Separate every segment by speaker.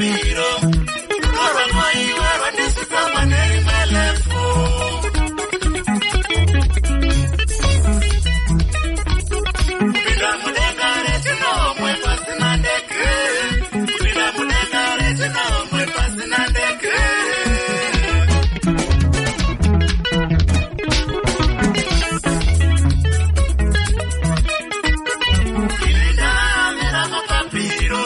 Speaker 1: mapapiro, rudo rwako iwe rwandisvitsa pane rimwe level. Kupinda mudenga rechinomwe pasina ndege, kupinda mudenga rechinomwe pasina ndege. Ini ndamera mapapiro,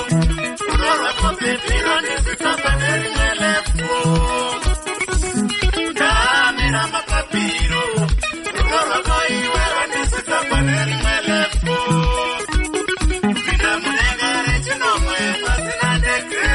Speaker 1: rudo rwako baby rwandisvitsa pane rimwe level. Ndamera mapapiro, rudo rwako iwe rwandisvitsa pane rimwe level. Kupinda mudenga rechinomwe pasina ndege.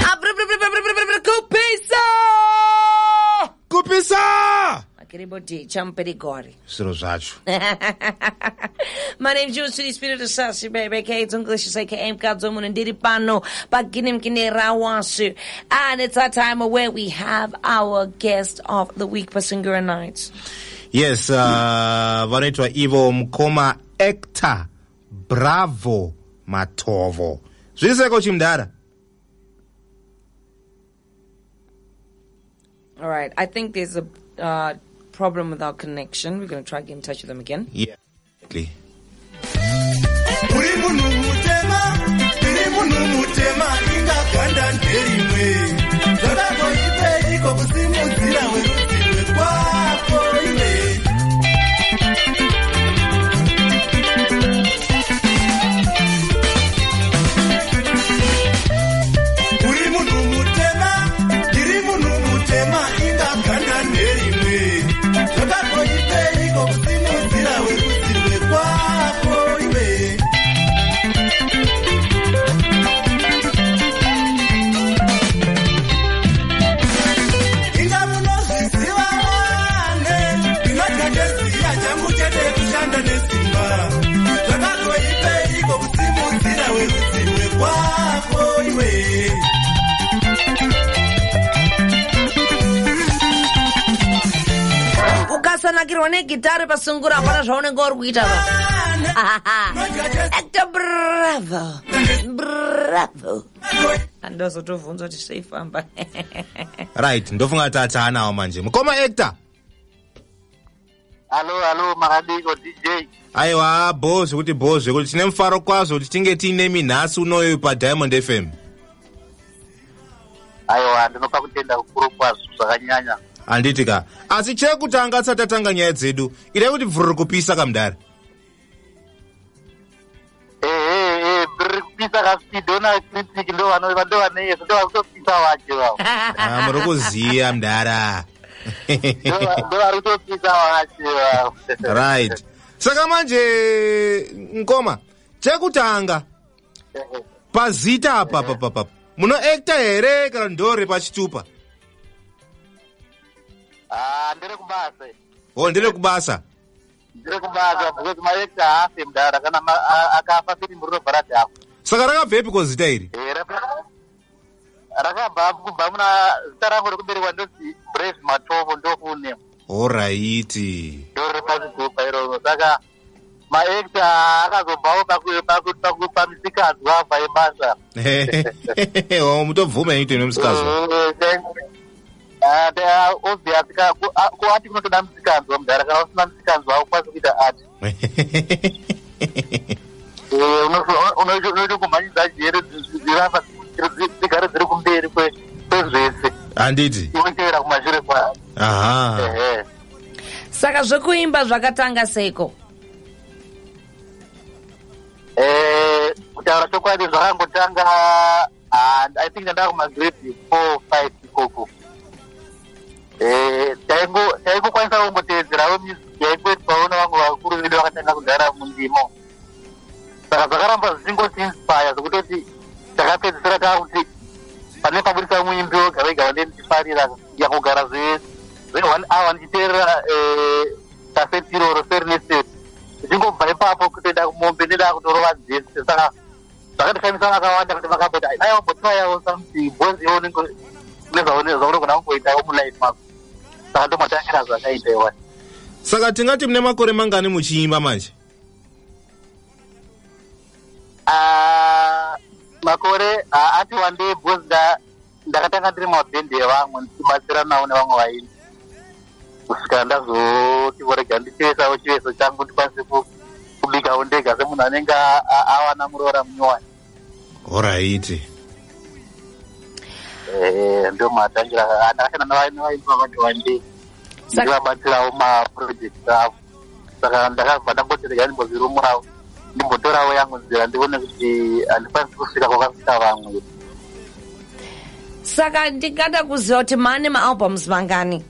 Speaker 2: Ah, br- br- br- br- br- br- br- Kupisa!
Speaker 3: Kupisa.
Speaker 2: Makiriboti champerigori.
Speaker 3: Zviro zvacho.
Speaker 2: My name is Jules City Spirit of Sassy Baby, aka Tunglicious, aka Mkadzo and Pano, Baginim Kinerawasu. And it's that time where we have our guest of the week, Pasungura Nights.
Speaker 3: Yes, vanoitwa ivo mukoma actor Bravo Matovo. Zviri seko chimudhara?
Speaker 2: All right, I think there's a problem with our connection. We're going to try to get in touch with them again.
Speaker 3: Yeah. Exactly.
Speaker 1: Uri munhu mutema, ndiri munhu mutema, inga ganda nderimwe. Zvakagoipeiko kusimudzira werudzi rwekwako iwe? Uri munhu mutema, ndiri munhu mutema, inga ganda nderimwe. Zvakagoipeiko kusimudzira werudzi rwekwako iwe? Inga munozviziva wane, ndinodya cheziya changu chete kushanda nesimba. Zvakagoipeiko kusimudzira werudzi rwekwako iwe?
Speaker 2: Ukasanakirwa negitare pasungura, hapana zvaunenge uri kuita pa. Actor Bravo. Bravo. Andozotobvunza kuti zveifamba.
Speaker 3: Right, ndofunga kuti ataanawo manje. Mukoma actor.
Speaker 4: Hallo, hallo, makadiko DJ?
Speaker 3: Aiwa, bho zvekuti, bho zvekuti. Tine mufaro kwazvo kuti tinge tiine minhasi unoyu paDiamond FM.
Speaker 4: Aiwa, ndinopa kutenda kukuru kwazvo zvakanyanya.
Speaker 3: Handiti ka? Asi chekutanga, tisati tatanga nyaya dzedu, idai kuti bvururi kupisa kamudhara.
Speaker 4: Ehe, biri kupisa kaspidona critic ndo vaneyese, ndo vari kutopisa vacho vavo.
Speaker 3: Ah, muri kuziya mudhara.
Speaker 4: Ndo vari kutopisa vacho vavo.
Speaker 3: Right, saka manje ngoma chekutanga pazita apa papapapa, munoacta here kana ndore pachitupa?
Speaker 4: Ah, ndiri kubasa.
Speaker 3: O, ndere kubasa.
Speaker 4: Ndiri kubasa because maactor haafe mudhara, kana akafa firimu rinobva radhakwa.
Speaker 3: Saka rakabvepi ko zita iri?
Speaker 4: Eh, rakabva kubva muna zita rangu rekuberekwa, ndozi Brave Matovo, ndo full name.
Speaker 3: Alright.
Speaker 4: Ndori pachitupa iroro, saka maactor akazobvawo pamisikanzwa abva ebasa.
Speaker 3: O, mutobvuma ito inomusikazwa.
Speaker 4: Obvious, kuart kunotoda musikanzwa mudhara. Kana usina musikanzwa haukwanisi kuita art. Unoita kumhanyidza jere dziramba dzigare dziri kumberi kwezvese.
Speaker 3: Handiti?
Speaker 4: Iwetevera kumashure kwayo.
Speaker 3: Aha.
Speaker 4: Ehe.
Speaker 2: Saka zvekuimba zvakatanga seiko?
Speaker 4: Kutaura chokwadi, zvakangotanga, I think ndanda kumagrade 4, 5 ikoko. Taingokwanisa kungotevedzerawo music yaingoitwawo nevamwe vakuru vedu vakatanga kugara mundimo, saka zvakaramba zvichingotiinspire zvekutoti takapedzisira taakuti pane pabudisa. Muimbi wega wega wandee ndichifarira, yakugara zve 1 hour ndichiteerera kaseti iroro seri neseri, ndichingobva ipapo kutoenda kumombe, ndeda kutorova dzese. Saka zvakandishamisa vakawanda kuti vakamboti, "Aiwa, mbotrayawo something, because iwe unenge nezvaunogona kungoitawo mulife mako." Saka ndomatangira zvakaita iwa.
Speaker 3: Saka tingati mune makore mangani muchiimba manje?
Speaker 4: Ah, makore ati wandei, because ndakatanga ndiri mabhendi evamwe, ndichibatsiranawo nevamwe vaimbi, kusvikira ndazoti vorega ndichivesawo chiveso changu, ndikwanise kubikawo ndega semunhu anenge awana muroora munyowani.
Speaker 3: Alright.
Speaker 4: Ndo matangira. Ndakashanda nevaimbi vakati wandei, ndichivabatsirawo maproject avo. Saka ndakabva ndangoti rega ndimbozvirumurawo, ndimbotorawo yangu nzira, ndione kuti handikwanisi kusvika kwakasvika vamwe.
Speaker 2: Saka ndingada kuziva kuti mane maalbums mangani?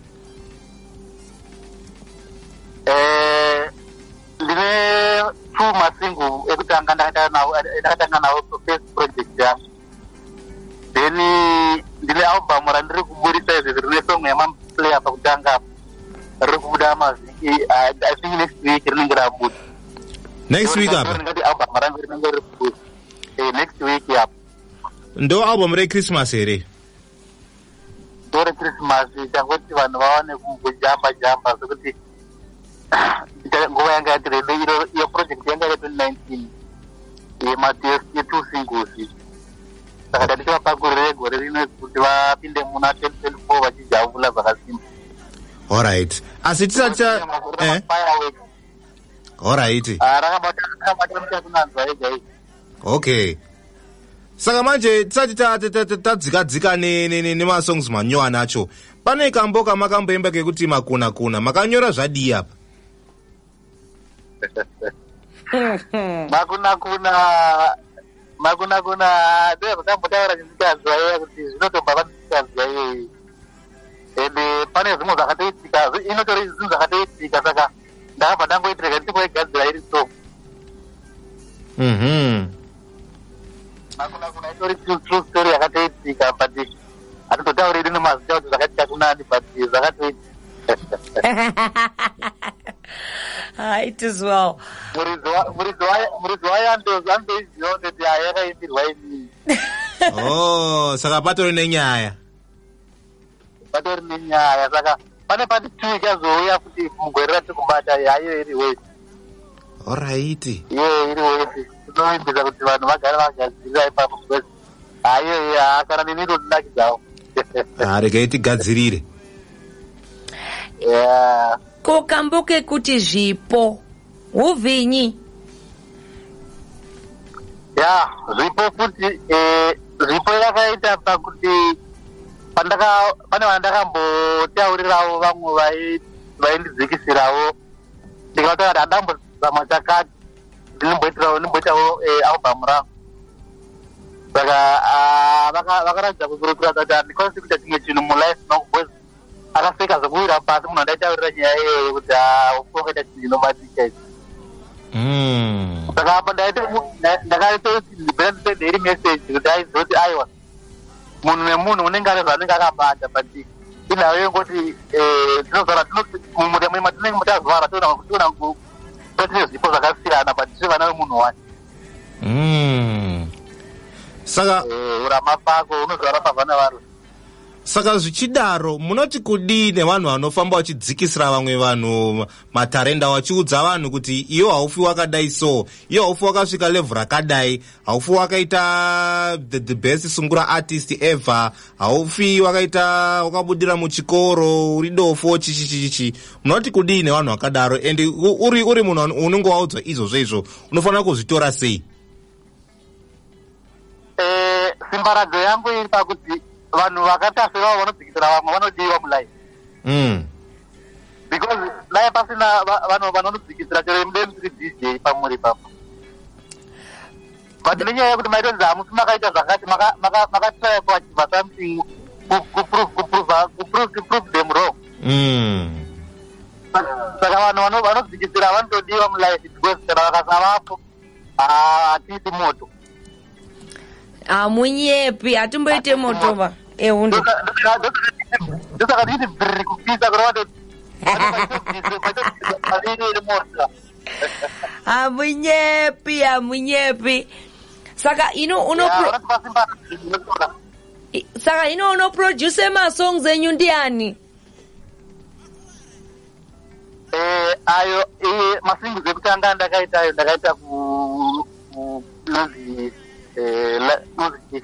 Speaker 4: Ndine two masingle ekutanga ndakatanga nawo first project yangu. Then ndine album randiri kuburisa izvezvi, rine song yamaplayer pakutanga apa, riri kubuda mavhiki, I think next week rinenge rabuda.
Speaker 3: Next week apa?
Speaker 4: Ndingati album rangu rinenge riri kubuda next week apa.
Speaker 3: Ndo album rechristmas here?
Speaker 4: Ndore Christmas. Changoti vanhu vawane kujamba jamba, sekuti nguva yanga yati rebe. Iyo project yanga iri 2019, yetwo singles. Saka tatichivapakurire gore rino kuti vapinde muna 2024 vachijambula zvakasimba.
Speaker 3: Alright, asi tisati
Speaker 4: Fireworks.
Speaker 3: Alright.
Speaker 4: Rakabata muchakunanzwa ega iyi.
Speaker 3: Okay, saka manje tisati tadzika-dzika nemasongs manyowani acho, pane kambo kamakamboimba kekuti "Makuna Kuna", makanyora zvadii apa?
Speaker 4: "Makuna Kuna", "Makuna Kuna" ndozvatambotaura nemikanzwa iya, kuti zvinotobva pamikanzwa iyoyi, ende pane zvimwe zvakatoitika, inotori zvinhu zvakatoitika. Saka ndakabva ndangoitireka ndichingoigadzira iri so. "Makuna Kuna" itori true story yakatoitika, but hatitotauriri nemazita kuti zvakaitika kunani, but zvakatoitika.
Speaker 2: Ah, it is well.
Speaker 4: Muridzi wayo anotoiziva kutoti yakaimbirwa inini.
Speaker 3: Oh, saka patori nenyaya.
Speaker 4: Patori nenyaya. Saka pane part two ichazouya futi mugore ratiri kubata, hayo iri wese.
Speaker 3: Alright.
Speaker 4: Iyoyo iri wese, tinoimbisa kuti vanhu vagare vagadzirira ipapo, because haiyo kana nini inondinakidzawo.
Speaker 3: Ah, regai tigadzirire.
Speaker 4: Yeah.
Speaker 2: Ko kambo kekuti "Zvipo", huvhinyi?
Speaker 4: Ya, "Zvipo" futi, "Zvipo" yakaita pakuti pandaka pane vandakambotaurirawo vamwe vaindidzikisirawo, ndikataura kuti handambozama chakati, ndimboitirawo, ndimboitawo album rangu. Saka vakaratidza kukurukuratidza kuti handikwanisi kuita chimwe chinhu mulife mangu, because akaseka zvekuwira pasi munhu andaitaurira nyaya iyoyo kuti ukaita chinhu chinobatika ichi. Saka apa ndakaitoti ndibvira ndisende iri message kuti aiziva kuti aiwa, munhu nemunhu unenge ane zvaanenge akabata, but inhau yengoti tinozvara mumuremo matinenge tazvara, toona tine zvipo zvakasiyana, but tiri vana vemunhu wani.
Speaker 3: Saka
Speaker 4: Urama pako unozvara pavana varo.
Speaker 3: Saka zvichidaro, munoti kudii nevanhu vanofamba vachidzikisira vamwe vanhu matarenda, vachiudza vanhu kuti iwe haufi wakadai, so iwe haufi wakasvika level rakadai, haufi wakaita the best sungura artist ever, haufi wakaita wakabudira muchikoro, uri dofo, chichichichichi? Munoti kudii nevanhu vakadaro? And uri munhu unenge waudzwa izvozvo izvo, unofanira kuzvitora sei?
Speaker 4: Simbaradzo yangu iri pakuti vanhu vakaita sevavo vanodzikisira vamwe vanodiwa mulife, because dai pasina vanhu vanonodzikisira, chero mudei musiri DJ pamuri papo, but nenyaya yekuti maitonzi hamusi makaita zvakati, makatraya kuachieva something, to prove them wrong. Saka vanhu vanodzikisira vanotodiwa mulife, because kana vakasavapo hatiiti moto.
Speaker 2: Hamunyepi, hatimboite moto va. Ehundo.
Speaker 4: Ndosaka ndichiti bhiriri kupisa kureva kuti paitobviswa mota.
Speaker 2: Hamunyepi, hamunyepi. Saka ino uno saka ino unoproduce masongs enyu ndiani?
Speaker 4: Ayo masingles ekutanga ndakaita ayo ndakaita kunonzi nonzi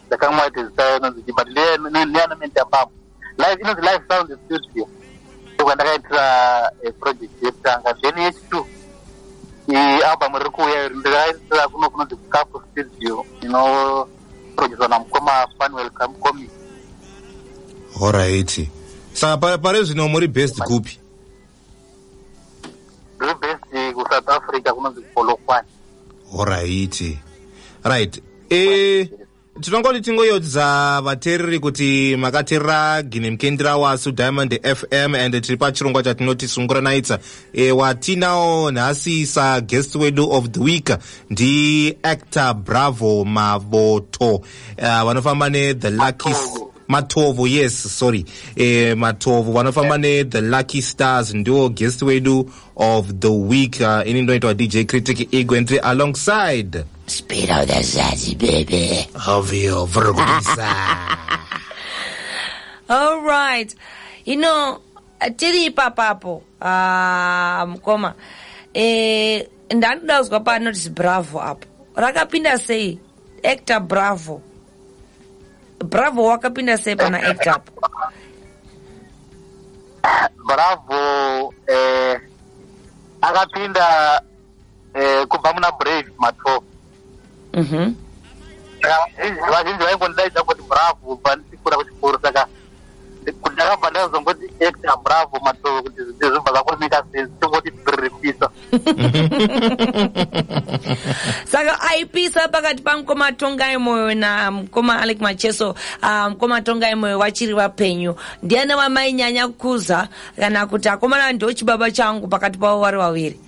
Speaker 4: ndakamwaita zita inonzi chi, but ndeyanomenta pamo live, inonzi Live Sound Studio, ndokwandakaitira project yekutanga. Then yechi2, album riri kuuya iri, ndakaitira kuno kunonzi Kafu Studio, inoproducwa namukoma Fanuel Comic.
Speaker 3: Alright, saka pare zvino muri based kupi?
Speaker 4: Ndiri based kuSouth Africa, kunonzi Polokwane.
Speaker 3: Alright, right. Tinongoti tingoyotidza vateereri kuti makateerera Gine Mukendira Wasu Diamond FM, and tiri pachirongwa chatinoti Sungura Nights. Watinawo nhasi saguest wedu of the week ndiActor Bravo Mavoto, vanofamba neThe Lucky Matovo, yes, sorry, Matovo, vanofamba neThe Lucky Stars, ndiwo guest wedu of the week. Ini ndinoitwa DJ Critic Igwe, ndiri alongside
Speaker 2: Speed of the Zazi, baby.
Speaker 3: Ovio Vrugisa.
Speaker 2: All right. Tiri ipapapo, mukoma. Ndandoda kuzwa panoti Bravo apo. Rakapinda sei? Actor Bravo. Bravo wakapinda sei pana actor apo?
Speaker 4: Bravo akapinda kubva muna Brave Matovo. Vazhinji vaingondidaidza kuti Bravo pandichikura kuchikoro, saka kuti ndakabva ndazongoti Actor Bravo Matovo kuti zvibva zvangomeka sense, tongoti bhiriri kupisa.
Speaker 2: Saka aipisa pakati pamukoma Tongai Moyo namukoma Alec Macheso, mukoma Tongai Moyo vachiri vapenyu, ndiani wamainyanya kukuza, kana kuti akomana ndo chibaba changu pakati pavo vari vaviri?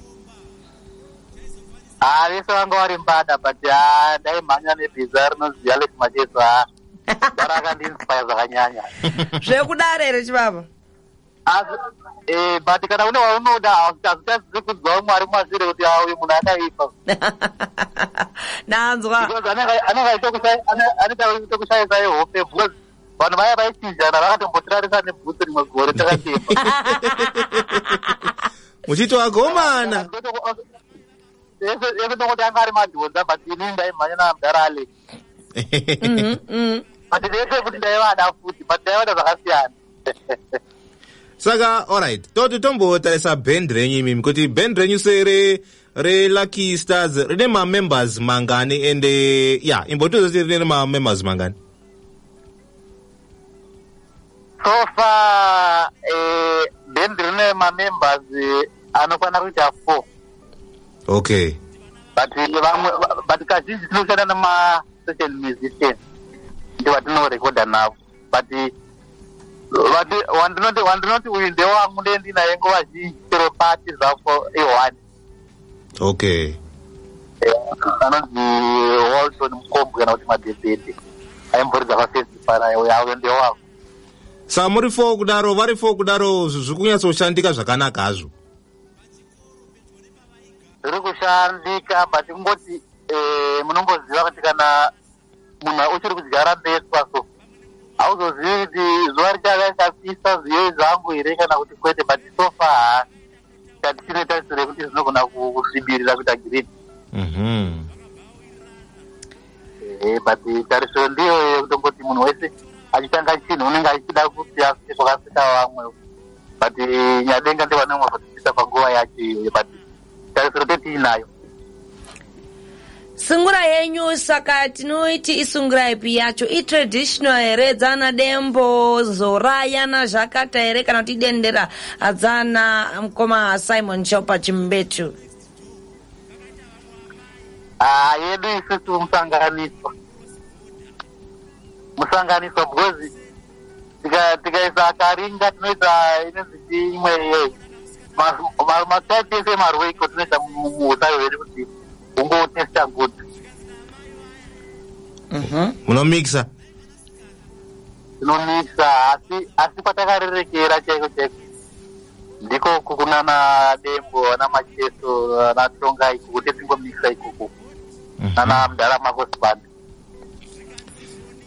Speaker 4: Ha, vese vanga vari mbada, but ha, ndaimhanya nebhiza rinonzi Alex Macheso. Ha, bara akandiinspire zvakanyanya.
Speaker 2: Zvekudaro here, chibaba?
Speaker 4: Asi but kana une waunoda, hazvitadzisi kunzwa Mwari mumashure kuti ah, uyu munhu akaipa.
Speaker 2: Nanzwa.
Speaker 4: Because anenge achitokushayisai hope, because vanhu vaya vaichinjana, vakatombotirarisa nebhutsu rimwe gore takatemba.
Speaker 3: Muchiti wagomana.
Speaker 4: Ese ndongoti anga ari madhonza, but inini ndaimhanya namudhara Alex. But ndese kuti ndaivada futi, but ndaivada zvakasiyana.
Speaker 3: Saka alright, toti tombotarisa band renyu imimi, kuti band renyu sere reLucky Stars rine mamembers mangani? And ya, imbotiudza kuti rine mamembers mangani?
Speaker 4: So far band rine mamembers anokwana kuita four. But vamwe, but kazhinji tinoshanda nemasession musician, ndi vatinorekodha navo, but wandinoti uyu ndewangu, ndendinaye nguva zhinji chero pati zvapo, i-one. Anonzi Walton Mukombwe, kana kuti Madhebhedhe, aimboridza pafestival ayo, ndewangu.
Speaker 3: Saka muri four kudaro, vari four kudaro, zviri kunyatsoshandika zvakanaka hazvo?
Speaker 4: Zviri kushandika, but kungoti munongoziva kuti kana munhu uchiri kudyara mbeswa, so hauzozivi kuti zuva richava richapisa zviyo zvangu here kana kuti kwete. But so far, ha, tati tine tarisiro yekuti zvinogona kusvibirira kuita green. But tarisiro ndiyo yekutongoti munhu wese achitanga chinhu unenge achida kuti asvike kwakasvika vamwe, but Nyadenga ndivanenge vazotipisa panguva yacho iyoyo, but tarisiro tetiinayo.
Speaker 2: Sungura yenyu saka tinoiti isungura ipi yacho? Itraditional here, dzana Dembo, Zoraya nazvakata here, kana kuti idendera dzana mukoma Simon Chopa Chimbetu?
Speaker 4: Ah, yedu isusu musanganiswa, musanganiswa, because tikaisa karinga, tinoita inonzi imwe iyeyi, matype ese emarweko tinoisa muusavi hwedu kuti ungotesta good.
Speaker 3: Munomixa.
Speaker 4: Tinomixa, asi kwatakarerekera chaiko chaiko ndiko kunana Dembo, ana Macheso, ana Tonga ikoko, tetingomixa ikoko nana mudhara Makosibanda.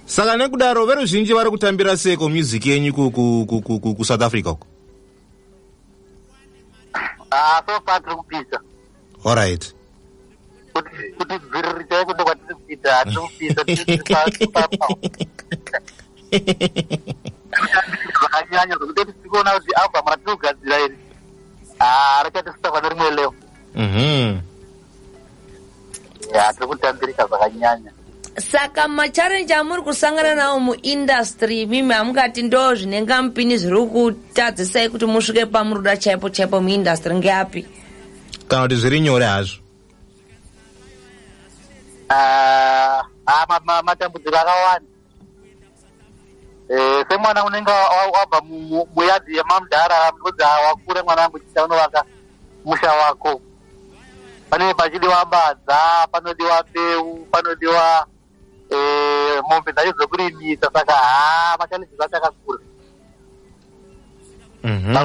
Speaker 3: Saka nekudaro veruzhinji vari kutambira seko music yenyu kuSouth Africa uko?
Speaker 4: Ah, so far tiri kupisa.
Speaker 3: Allright.
Speaker 4: Kuti bviriri chaiko ndokwatiri kuita, tiri kupisa zvakanyanya zvokuti tiri kuona kuti album ratiri kugadzira iri richatisvitsa pane rimwe level. Ya, tiri kutambirika zvakanyanya.
Speaker 2: Saka macharenji amuri kusangana nawo muindustry imimi hamungati ndo zvinenge mupini zviri kutadzisai kuti musvike pamuri kuda chaipo chaipo muindustry ngeapi?
Speaker 3: Kana kuti zviri nyore hazvo?
Speaker 4: Matambudziko akawanda. Semwana unenge wabva muyadhi yemamudhara, unzi wakura mwana wangu, chiita unovaka musha wako, panenge pachidiwa badza, panodiwa mbeu, panodiwa mombe dzacho dzokurimisa. Saka ha, machallenges acho akakura.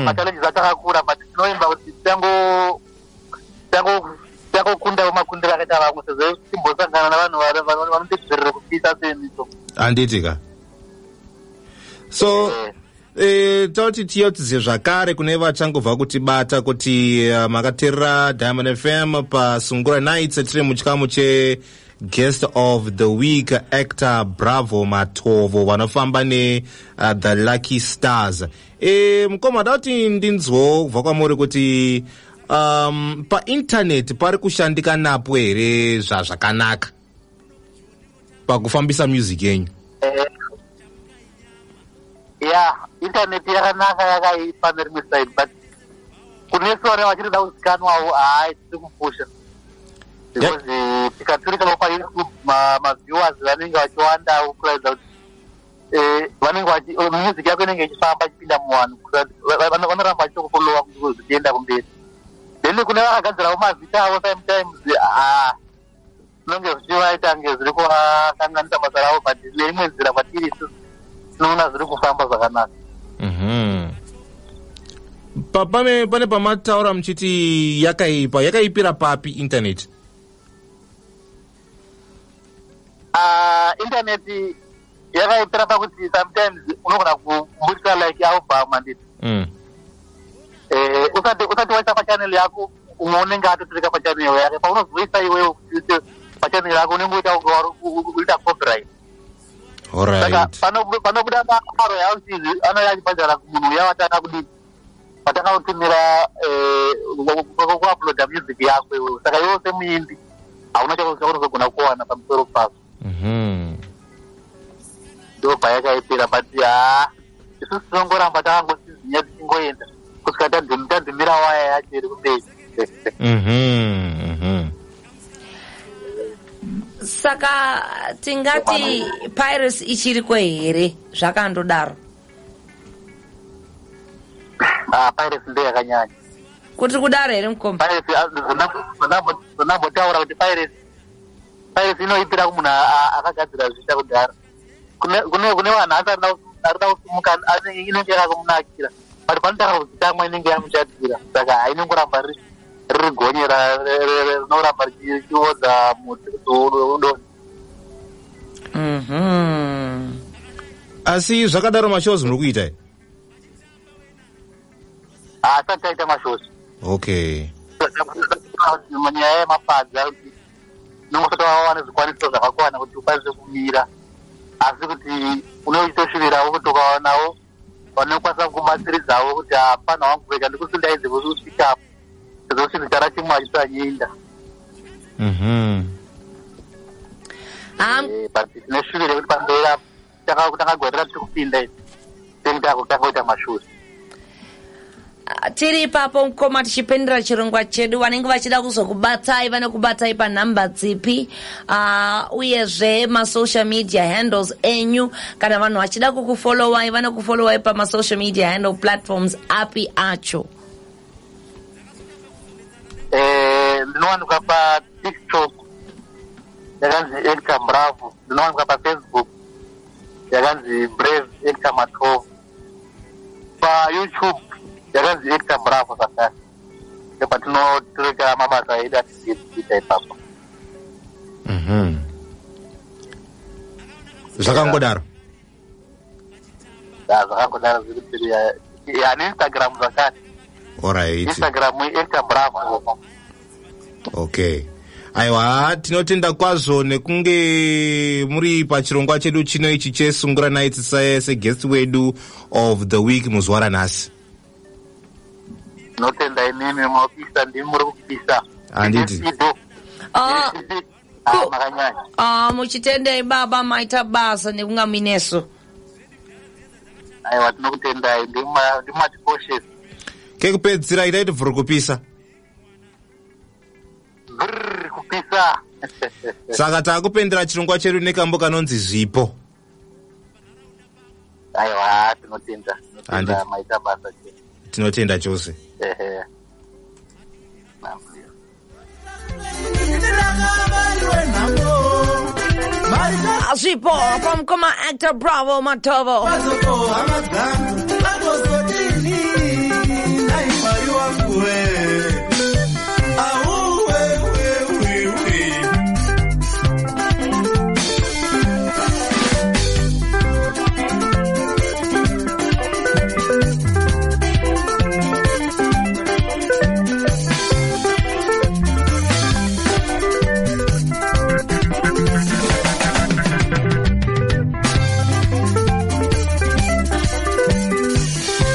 Speaker 4: Machallenges acho akakura, but tinoimba kuti titangokundawo makundiro akaita vamwe, sezvo timbosangana navanhu vanotibvirire kupisa semiso.
Speaker 3: Handiti ka? So tauti tiyotidze zvakare kune vachangobva kutibata kuti makateerera Diamond FM paSungura Nights, tiri muchikamu cheguest of the week, actor Bravo Matovo vanofamba ne The Lucky Stars. Mukoma, da kuti ndinzwo kubva kwamuri kuti paintaneti pari kushandika napo here zvazvakanaka pakufambisa music yenyu?
Speaker 4: Ya, intaneti yakanaka, yakaipa nerimwe side, but kune sore vachirida kuzikanwawo, hai, tiri kupusha because tikaturikawo paYouTube maviewers vanenge vachiwandawo, kuratidza kuti vanenge music yako inenge ichifamba ichipinda muvanhu, vanoramba vachitokufollowa zvichienda kumberi. Then kune vakagadzirawo mazita avo, sometimes zvinonge zvichivaita nge zviri kuvakanganisa basa ravo, but neimwe nzira kwatiri isusu tinoona zviri kufamba zvakanaka.
Speaker 3: Pane pamataura muchiti yakaipa, yakaipira papi internet?
Speaker 4: Internet yakaipira pakuti sometimes unogona kubudisa like album, handiti? Usati waisa pachannel yako, umwe unenge atoturika pachannel yake. Paunozoisa iwewe kuti uise pachannel yako, unenge uita copyright. Saka panobuda maroyalties anouya achibhadhara kumunhu uya watanga kudini, watanga kutumira kuuploada music yako iwewe. Saka iwewe semuimbi hauna chaunozogona kuwana pamusoro pazvo. Ndo payakaipira, but ha, isusu tinongoramba takangosizinya tichingoenda kusvika tadhumira waya yacho iri kumberi.
Speaker 2: Saka tingati piracy ichiriko here zvakandodaro?
Speaker 4: Ah, piracy ndo yakanyanya.
Speaker 2: Kuti kudaro here, mukoma?
Speaker 4: Piracy, zvandambotaura kuti piracy inoipira kumunhu akagadzira zviita kudhara. Kune vanhu asi arida kusimuka inenge yakamunakira, but panotanga kuzikamwa inenge yamuchadzira. Saka hainongoramba riri gonye rinoramba richiodza muti kuti udonhe.
Speaker 3: Asi zvakadaro mashows muri kuita here?
Speaker 4: Asati taita mashows. Nyaya yemapadza, kuti unongosati wawana zvikwanisiro zvakakwana kuti ukwanise kumira, asi kuti unochitoshuvirawo kuti ukawanawo vanokwanisa kubatsiridzawo kuti hapana wangu, rega ndikusundaidze kuti usvikapo, sezvo chinhu chara chimwe hachisanyinda. But tinoshuvira kuti pamberi apo takagwarira tiri kupinda izvi, then takutanga kuita mashows.
Speaker 2: Tiri ipapo, mukoma, tichipendera chirongwa chedu, vanenge vachida kuzokubatai vanokubatai panhamba dzipi, uyezve masocial media handles enyu? Kana vanhu vachida kukufollowai, vanokufollowai pamasocial media handle platforms api acho?
Speaker 4: Ndinowanikwa paTikTok yakanzi Actor Bravo, ndinowanikwa paFacebook. Yakanzi Brave Actor Matovo. PaYouTube yakanzi Actor Bravo zvakare. Ndopatinoturika mabasa edu atichiita ipapo.
Speaker 3: Zvakangodaro.
Speaker 4: Ya, zvakangodaro zviri tiri ya neInstagram zvakare.
Speaker 3: Alright.
Speaker 4: Instagram Actor Bravo.
Speaker 3: Okay, aiwa, tinotenda kwazvo nekunge muri pachirongwa chedu chino ichi cheSungura Nights seguest wedu of the week muzuva ranhasi.
Speaker 4: Tinotenda imimi munopisa, ndimi muri kupisa.
Speaker 3: Handiti.
Speaker 4: Ido.
Speaker 2: Ah,
Speaker 4: Ah, makanyanya.
Speaker 2: ah, muchitendei baba, maita basa nekunga muinesu.
Speaker 4: Aiwa, tinokutendai, ndimi matikoshesa.
Speaker 3: Kekupedzisira, itai tibvuri kupisa.
Speaker 4: Brr, kupisa.
Speaker 3: Saka taakupendera chirongwa chedu nekambo kanonzi Zvipo.
Speaker 4: Aiwa, tinotenda, tinotenda.
Speaker 3: Handiti.
Speaker 4: Maita basa che.
Speaker 3: Tinotenda chose.
Speaker 4: Ehe.
Speaker 2: Zvipo from Koma Actor Bravo Matovo.
Speaker 1: Hama dzangu vagozodini nai Mwari wangu we auwewewewe.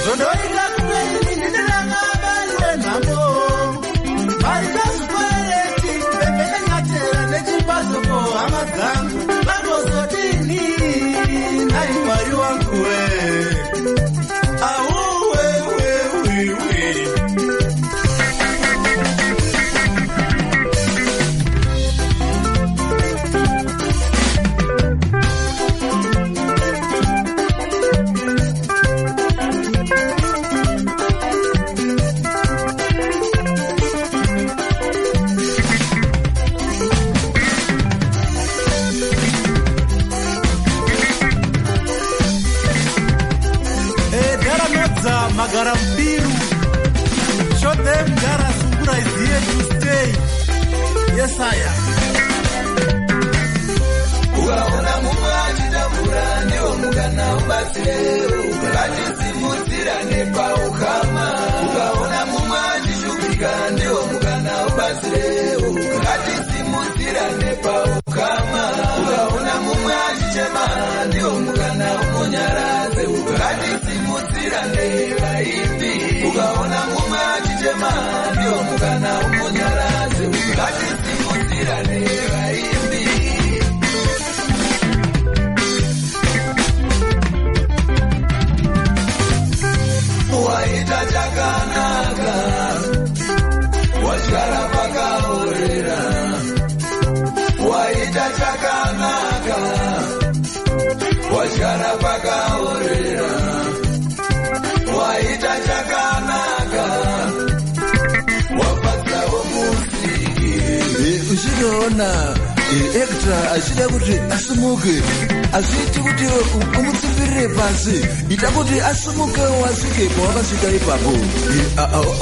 Speaker 1: Zvondoita kupeini ndinakabari wenhamo mari dzazvikwereti pembenenyatera nechipazoko hama dzangu vagozodini nai Mwari wangu we auwewewewe. Dharanodza magara mubiru. Show them gara sungura is here to stay. Yesaya.
Speaker 5: Ukaona mumwe achitambura, ndiwo mukana ubatsirewo. Ngatisimudzirane paukama. Ukaona mumwe achishupika, ndiwo mukana ubatsirewo. Ngatisimudzirane paukama. Ukaona mumwe achichema, ndiwo mukana umunyaradze. Ngatisimudzirane vaimbi. Ukaona mumwe achichema, ndiwo mukana umunyaradze. Ngatisimudzirane vaimbi. Waita chakanaka, wadyara pakaorera. Waita chakanaka, wadyara pakaorera. Waita chakanaka, wafadzawo Musiki.
Speaker 6: Uchinoona actor achida kuti asimuke, hazviiti kuti umutsimbirire pasi. Ita kuti asimukewo, asvike pawakasvika ipapo.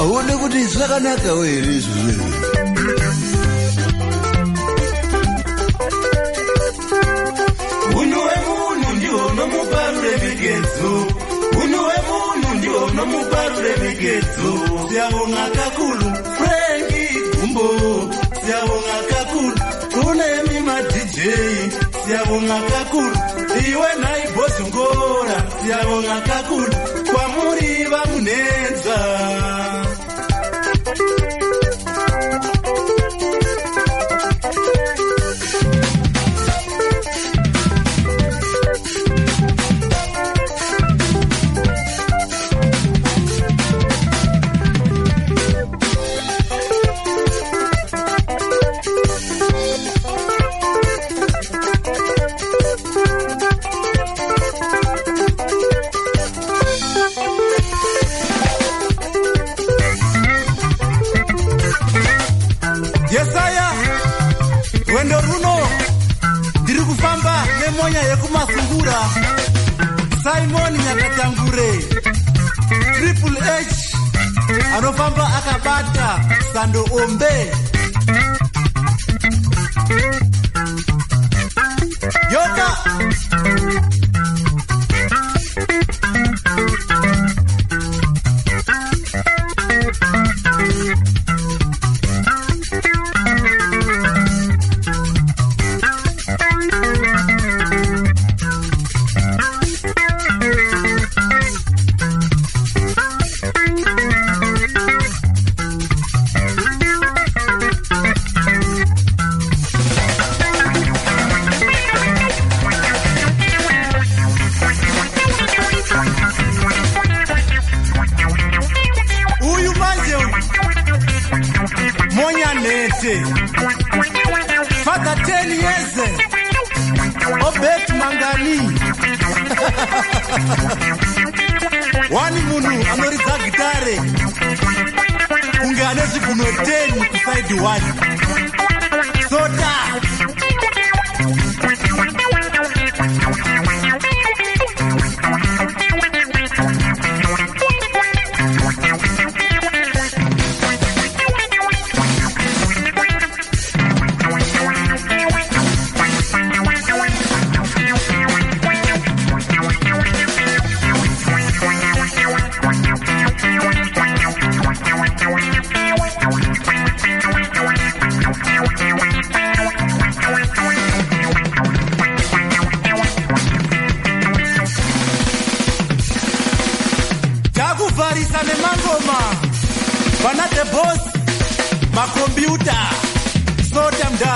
Speaker 6: Aone kuti zvakanakawo here izvozvo.
Speaker 1: Unhu hwemunhu ndihwo unomupa ruremekedzo. Unhu hwemunhu ndihwo unomupa ruremekedzo. Siyabonga kakhulu, Franki Gumbo. Siyabonga kakhulu kunemi maDJ. Siyabonga kakhulu iwe naibhozongora. Siyabonga kakhulu kwamuri vamunenza. Simon Nyakatangure, Triple H anofamba akabata sando ombe. Yoka. Uyu manje uyu Monya Nete, Father 10 years, Obet Mangani. Wani munhu anoridza gitare kunge ane zvigunwe 10 kusaidi 1. Sota. Takuvharisa nemangoma vana the boss, makombiyuta. Sota mdara.